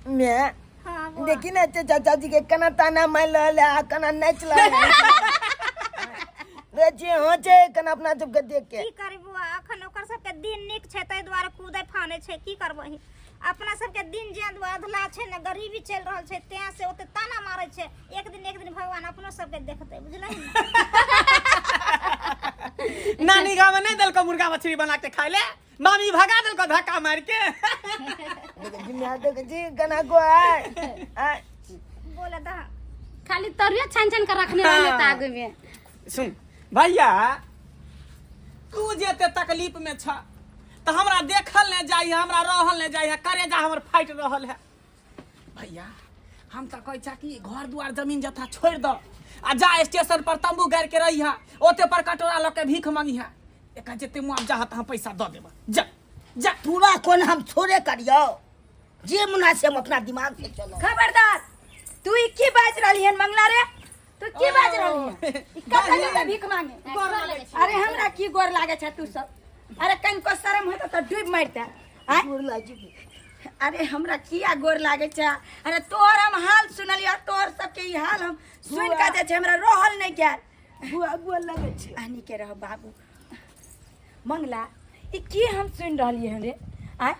मैं हाँ बौआ। देखी ना चाचा जी के केना ताना मारि रहल है आ केना नाचि रहल है। रे जे हो छै केना अपना सबके देख के की करी बौआ अखन ओकर सबके दिन नीक छै ताहि दुआरे कूदै फानै छै की करबही अपना सबके दिन जे अधला छै ने गरीबी चलि रहल छै तें से ओते ताना मारै छै एक दिन एक दिन भगवान अपनो सबके देखतै बुझलही ने? नानी गाँव में नहीं देलको मुर्गा मछली बना के खाए ले मामी भगा देलको धक्का मार के देख जी मैं देख जी केना को आय आय बोले दह खाली तरुआ छान छान कर रखने रहले हाँ। त आगू में सुन भैया तू जे एते तकलीफ में छ तऽ हमरा देखल नहि जाइ है हमरा रहल नहि जाइ है करेजा हमर फाटि रहल है भैया हम तऽ कहै छा कि घर दुआर जमीन जथा छोड़ि दऽ आ जा स्टेशन पर तंबू गाड़ि के रही है ओते पर कटोरा लऽ के भीख मंगी है एकर जते मुआवजा हत हम पैसा दऽ देब जा जा पूरा कोन हम छोड़े करियो जे मुना से हम अपना दिमाग से चलो खबरदार तू ई की बाज रहली हन मंगला रे तू की बाज रहली हन ई कतऽ जेतै भीख मांगे गोर लागै छी। अरे हमरा की गोर लागे छै तू सब अरे कनिको शरम होता तऽ डूब मारते आँय? गोर लागि अरे हमरा किया गोर लागे छै अरे तोहर हम हाल सुनलियै तोहर सबके ई हाल हम सुनि कऽ जे छै हमरा रहल नहि गेल बुआ गोर लगै छै आनी के रह बाबू मंगला ई की हम सुनि रहलियै हन रे आँय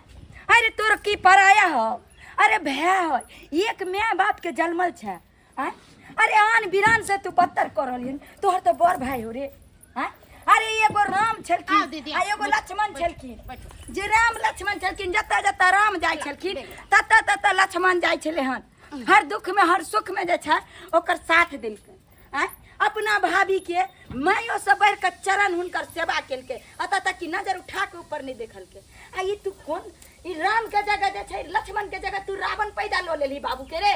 अरे तोर की पराया हो अरे भैया हो एक माय बाप के जन्मल छै आँय अरे आन बिरान से तू बदतर कर रहलियै तोहर तऽ बड़ भाई हो रे आँय अरे एगो राम आउ छलखिन दीदी, आ एगो बैठू, लक्ष्मण बैठू, छलखिन बैठू। जे राम लक्ष्मण छलखिन जतऽ जतऽ राम जाइ छलखिन ततऽ ततऽ लक्ष्मण जाइ छलै हन हर दुख में हर सुख में जे छै ओकर साथ देलकै आँय अपना भाभी के मायो से बढ़ि कऽ चरण हुनकर सेवा केलकै एतऽ तक कि नजर उठा के ऊपर नहि देखलकै आ ई तू कोन ई राम के जगह जे छै लक्ष्मण के जगह तू रावण पैदा लऽ लेलही बाबू के रे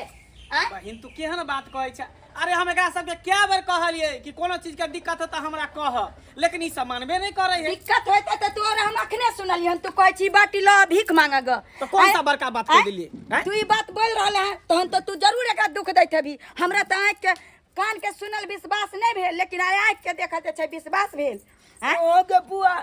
आँय बहिन तू केहन बात कहै छ अरे हम एकरा सबके कए बेर कहलियै कि कोनो चीज के दिक्कत हो तऽ हमरा कह लेकिन ई सब मानबे नहि करै है दिक्कत होइते तऽ तू और हम अखने सुनलियन तू कहै छी बाटी लऽ भीख मांगऽ ग तऽ कोन सा बड़का बात कहि देलियै, आँय? तू ई बात बोल रहल है तहन तऽ तू जरूर एकरा दुख दैत हेबी हमरा तऽ आँखि के कान के सुनल विश्वास नहि भेल लेकिन आइ आँखि के देखल जे छै विश्वास भेल आँय? ओ गे बुआ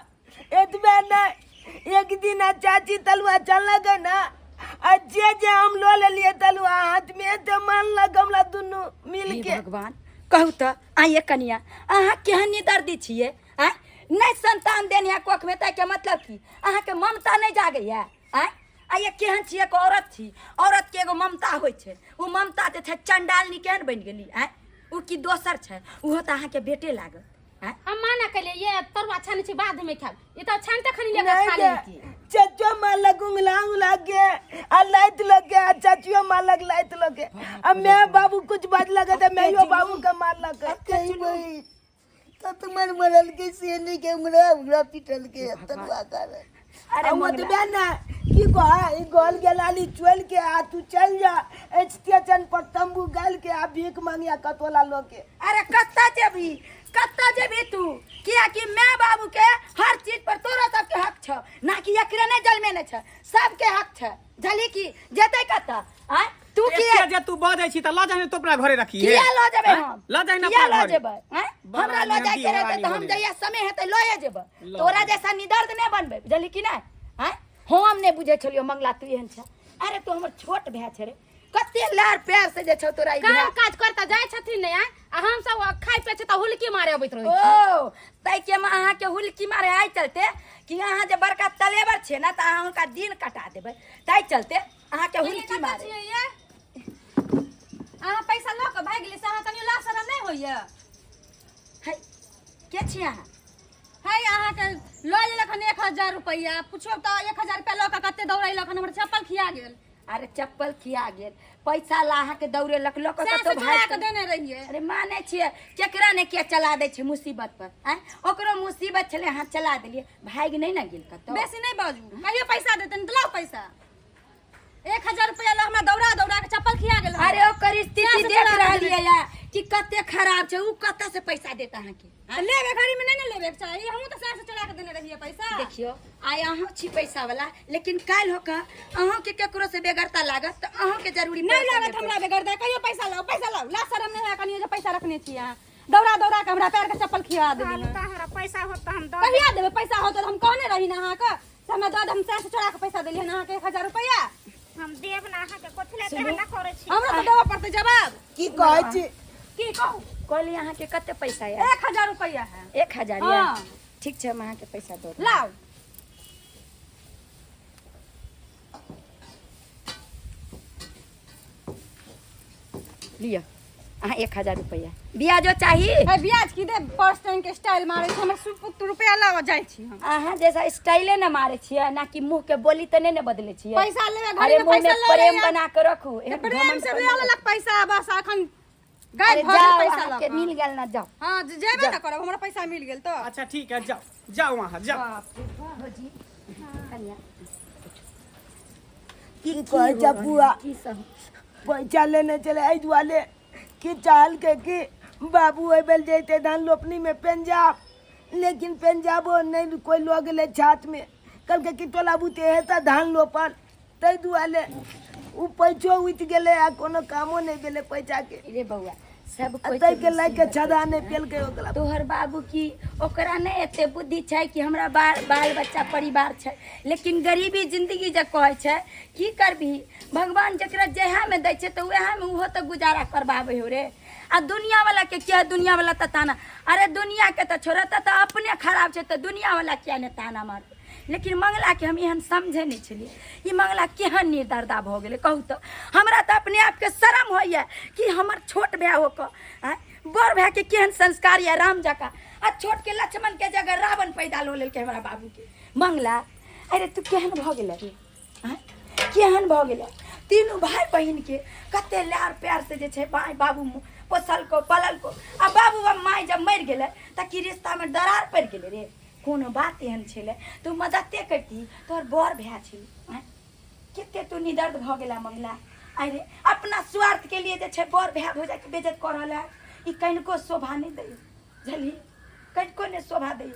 एतबे नहि एक दिन आ चाची तलुआ चललक ना आ जे जे हम लऽ लेलियै तलुआ हाथ में तऽ मानलक हमरा दुनू मिल हे के भगवान कहू तऽ आइए कनिया अहाँ केहन निदर्दी छियै आँय नहि संतान देने है कोखमे ताहिके मतलब की अहाँके ममता नहि जागैया आँय आइए केहन छियै एगो औरत छी औरतके एगो ममता होइ छै ओ ममता जे छै चंडालनी केहन बनि गेली आँय ओ की दोसर छै ओहो तऽ अहाँके बेटे लागत आँय हम माना केलिए ये तरुआ छानै छै बाद में खाब ई तऽ छानते खनी लेके नहीं खा गे लेलकी चचो मालक उंगला उंगला के आ लाइत लगे आ चचियो मालक लाइत लगे आ मैं बाबू कुछ बाज लगे तो मैं यो बाबू के मारलक कही बही तो तुम्हारे मरल के से नहीं के उंगला उंगला पिटल के तरुआ कर अरे अरे मंगला। मतबे ना की कह ई गल गेलाली चल के आ तू चल जा स्टेशन पर तंबू गाल के आ भीख मांगिया कतोला लोके अरे कत्ता जेबही कत्ता जेबही तू कियाकि माय बाबू के हर चीज पर तोरा सबके हक छ ना कि एकरे नहीं जलमेने छ सबके हक छ झली की जेतै कत्ता आय तू किया एते जे तू बजै छी तऽ लऽ जाहि तू अपना घरे रखी किया लऽ जेबै हम लऽ जाहि ना किया अपना लऽ घरे जेबै आँय? बड़ा हमरा लऽ नियम जायके रहतै दीवानी तऽ हम बने। जहिया समय हेतै लए जेबै लऽ तोरा जेबै। जैसा निदर्द नहि बनबै बुझलही कि नहि आँय हम नहि बुझै छलियौ मंगला तू एहन छै अरे तू हमर छोट भाय छै रे कते लार प्यार से जे छौ तोरा ई काम भाय काज करता जाइ छथिन ने आँय? आ हम सब खाइ पियै छी तऽ हुलकी मारे अबैत रहै छी। ओ ताहि के मे अहाँके हुलकी मारे आइ चलते कि अहाँ जे बड़का तलेबर छियै ने तऽ अहाँ हुनका दिन कटा देबै ताहि चलते अहाँके हुलकी कतऽ मारे छियै ये? अहाँ पैसा लऽ कऽ भागि गेलियै से अहाँ कनियो लाज शरम नहि होइए है के छी अहाँ है अहाँके लऽ लेलक हन 1000 रुपैआ पुछो तऽ 1000 रुपैआ लऽ कऽ कते दौड़ेलक हन हमर चप्पल खिया गेल अरे चप्पल खिया गेल पैसा ला अहाँके दौड़ेलक लऽ कऽ सएह कतौ से चोरा भागि कऽ देने रहियै अरे मानै छियै केकरा ने के चला दै छै मुसीबत पर आँय ओकरो मुसीबत छलै अहाँ चला देलियै भागि नहि ने गेल कतौ बेसी नहि बाजू कहियो पैसा देतै तऽ लाउ पैसा 1000 रुपैआ लऽ हमरा दौड़ा दौड़ा के चप्पल खिया गेल अरे ओकर स्थिति सएह से देख चला रहलियै देलियै। या कि कते खराब छै उ कतऽ से पैसा देत अहाँके आ लेबे घड़ी में नहीं ने लेबे के चाही हमहूँ तऽ सएह से चोरा के देने रहियै पैसा देखियो आइ अहूँ छी पैसा वाला लेकिन काल्हि होकर अहूँ के केकरो से बेगरता लागत तऽ अहूँ के जरूरी नहीं पैसा लागत देतै। हमरा बेगरता कहियो पैसा लाओ पैसा लाओ ला शरम नहीं है कनियो जे पैसा रखने छी अहाँ दौड़ा दौड़ा के हमरा पैर के चप्पल खिया देली आलू तऽ हमरा पैसा होत तऽ हम दऽ कहिया देबै पैसा होत तऽ हम कहने रही ने अहाँके से हमरा दऽ दे हम सएह से चोरा के पैसा देलियै हन अहाँके 1000 रुपैआ हम देब ना अहाँके कथी लए हल्ला करै छी हमरा तऽ देबऽ पड़तै जवाब की कहै छी की कहू कहली अहाँके कते पैसा यऽ 1000 रुपैआ है 1000 यऽ हाँ। ठीक छै हम अहाँके पैसा दऽ देब लाउ लिअ अहाँ 1000 रुपैआ ब्याजो चाही है ब्याज की दे पर्स टाइम के स्टाइल मारे छै हमर सुपुत रुपैआ लाओ जाइ छी हम अहाँ जैसा स्टाइले न मारे छियै ना कि मुंह के बोली तऽ नहि ने बदले छियै पैसा लेबै घड़ी अरे में मुंह में पैसा ले प्रेम लैया। बना के रखू तऽ एहन प्रेम घमंड से पर ले नहि लेलक पैसा बस अखन अरे गायब भऽ गेल जाओ पैसा लऽ अहाँके कऽ। मिल गेल ना जाओ हाँ जेबे ना करब हमरा पैसा मिल गेल तऽ अच्छा ठीक है जाओ जाओ वहाँ जाओ भौजी कनिया की कहै छै बुआ की सब पैसा लेने चले एहि दुआरे कि चाहल के कि बाबू अबल जैते धान रोपनी में पंजाब लेकिन पंजाबो नहीं कोई लो गेलै छात में कहलकै कि टोला बुते हेतै धान रोपल ताहि दुआरे ओ पैसो उठि गेलै आ कोनो कामो नहि भेलै पैसाके रे बौआ सब आ कोई ताहिके लए के छदा नहि पेलकै ओकरा तोहर बाबू की ओकरा नहि एते बुद्धि छै कि हमरा बाल बाल बच्चा परिवार छै लेकिन गरीबी जिंदगी जे कहै छै की करबही भगवान जकरा जएहमे दै छै तऽ उएहमे ओहो तऽ गुजारा करबाबै हो रे आ दुनियावला के किया दुनियावला तऽ ताना अरे दुनियाके तऽ छोड़ तऽ अपने खराब छै तऽ दुनियावला किया नहि ताना मारतै लेकिन मंगलाके हम एहन समझै नहि छलियै ई मंगला केहन निर्दर्दा भऽ गेलै कहू तऽ हमरा तऽ अपने आपके शरम होइए कि हमर छोट भाय होकऽ आँय बड़ भायके केहन संस्कार यऽ राम जकाँ आ छोटके लक्ष्मणके जगह रावण पैदा लऽ लेलकै हमरा बाबूके मंगला अरे तू केहन भऽ गेलै रे आँय केहन भऽ गेलै तीनू भाय बहिनके कते लाड़ प्यार से जे छै माय बाबू पोसलको पललको आ बाबू आ माय जब मरि गेलै तऽ की रिश्तामे दरार पड़ि गेलै रे कोनो बात एहन छलै तू मदते करती तोहर बड़ भाय छलै आँय कते तू निदर्द भऽ गेला मंगला अरे अपना स्वार्थ के लिए जे छै बड़ भाय भौजाइके बेइज्जत कऽ रहल है ई कनिको शोभा नहि दै बुझलियै कनिको नहि शोभा दै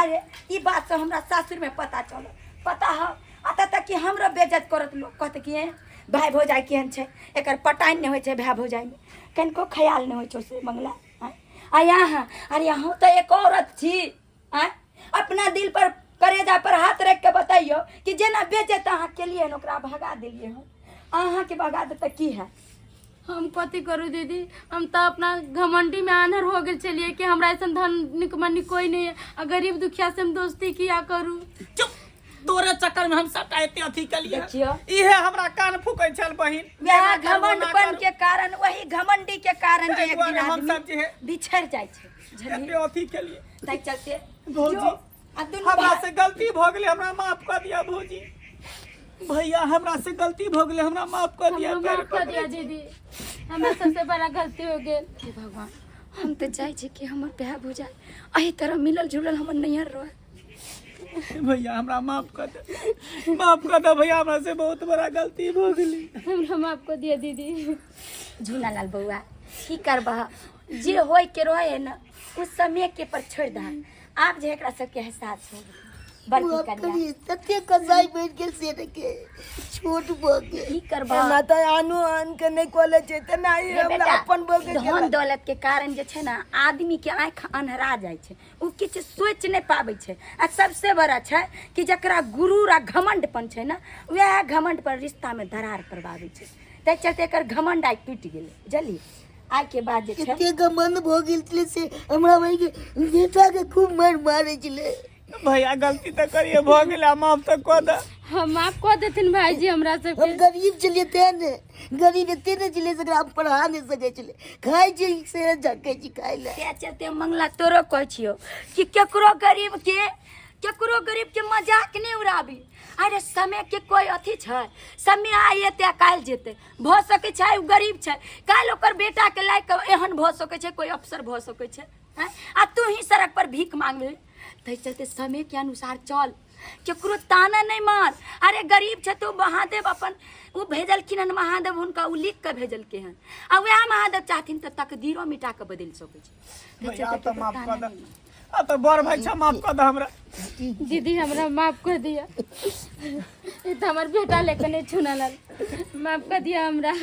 अरे ई बात से हमरा सासुरमे पता चलल पता है एतऽ तक कि हमरो बेइज्जत करत लोक कहत कि एँ भाय भौजाइ केहन छै एकर पटाइन नहि होइ छै भाय भौजाइमे कनिको ख्याल नहि होइ छौ से मंगला आँय आ यहाँ अरे अहूँ तऽ एक औरत छी आँय अपना दिल पर करेजा पर हाथ रख के बताइयो कि जेना बेइज्जत अहाँ केलियै हन ओकरा भगा देलियै हन अहाँके भगा देतै की है हम कथी करू दीदी हम तऽ अपना घमंडी में आन्हर हो गेल छलियै कि हमरा ऐसन धन निकमनी कोई नहीं है आ गरीब दुखिया से हम दोस्ती किया करू चुप तोरे चक्कर में हम सबटा एते अथी केलिए देखियौ। इहे हमरा कान फूकै छल बहिन वएह एना करू, ओना घमंडपन करू। के कारण वही घमंडी के कारण जे ताहि एक दिन दुआरे हम आदमी सब जे है बिछड़ जाइ छै बुझलियै एते अथी केलिए ताहि चलते भौजी जो आ दुनू हमरा भाय से गलती भऽ गेलै हमरा माफ कऽ दिअ भौजी भैया हमरा से गलती भऽ गेलै हमरा माफ कऽ दिअ हमरो पैर माफ कर दिया पकड़ै छी। दीदी हमरा सबसे बड़ा गलती हो गेल हे भगवान हम तऽ चाहै छी कि हमर भाय भौजाइ एहि तरह मिलल जुलल हमर नैहर रहै भैया हमरा माफ कऽ दे माफ कऽ दे भैया हमरा से बहुत बड़ा गलती भऽ गेलै हमरा माफ कर दिया दीदी झूनालाल बौआ की करबह जे होय के रहे है ना उस समय के पर छोड़ दह आब जे एकरा सबके एहसास हो गेलै। बड़की बाप कनिया रे, तते कसाई बनि गेल से ने के छोट भऽ गेल की करबह एना तऽ आनो आन के नहि कॉलेज छै तेना ही रे हमरा बेटा अपन भऽ गेल धन दौलत के कारण जे छै ने आदमी के आँखि अन्हरा जाइ छै ओ किछु सोचि नहि पाबै छै आ सबसे बड़ा छै कि जकरा गुरूर आ घमंडपन छै ने वएह घमंड पर रिश्तामे दरार पड़बाबै छै ताहि चलते एकर घमंड आइ टूटि गेलै बुझलियै आइके बाद जे छै एते घमंड भऽ गेल छलै से हमरा भाई के बेटा के खूब मारि मारै छलै भैया गलती तऽ करिए भऽ गेलै माफ तऽ कऽ दे हम माफ कऽ देथिन भाईजी हमरा सबके हम गरीब छलियै तें ने गरीब एते ने छलियै से एकरा हम पढ़ा नहि सकै छलियै खाइ छी से झकै छी खाइ लए तें चलते मंगला तोरो कहै छियौ कि केकरो गरीब के केकरो गरीब के मजाक नहि उड़ाबी अरे समय के कोई अथी छै समय आइ एतै आ काल्हि जेतै भऽ सकै छै आइ ओ गरीब छै काल्हि ओकर बेटाके लायक कऽ एहन भऽ सकै छै कोई अफसर भऽ सकै छै आँय? आ तू ही सड़क पर भीख मांगबही ताहि चलते समय के अनुसार चल केकरो ताना नहि मार अरे गरीब छै तो महादेव अपन ओ भेजलखिन हन महादेव हुनका ओ लिख कऽ भेजलकै हन आ वएह महादेव चाहथिन तऽ तकदीरो मिटा कऽ बदलि सकै छै ताहि भैया चलते तऽ केकरो माफ ताना कऽ दे नहि मार। आ तऽ बड़ भाई छै माफ कऽ दे हमरा दीदी हमरा माफ कर दिया ई तऽ हमर बेटा लेके नहीं छुनल माफ कर दिया हमरा हे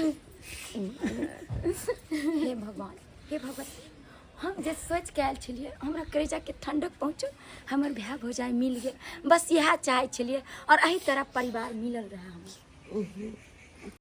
भगवान हे भगवती हम जे सोचि कऽ आयल छलियै हमरा कलेजाके ठण्डक पहुँचल हमर भाय भौजाइ मिल गेल बस इएह चाहै छलियै आओर एहि तरह परिवार मिलल रहए हमर।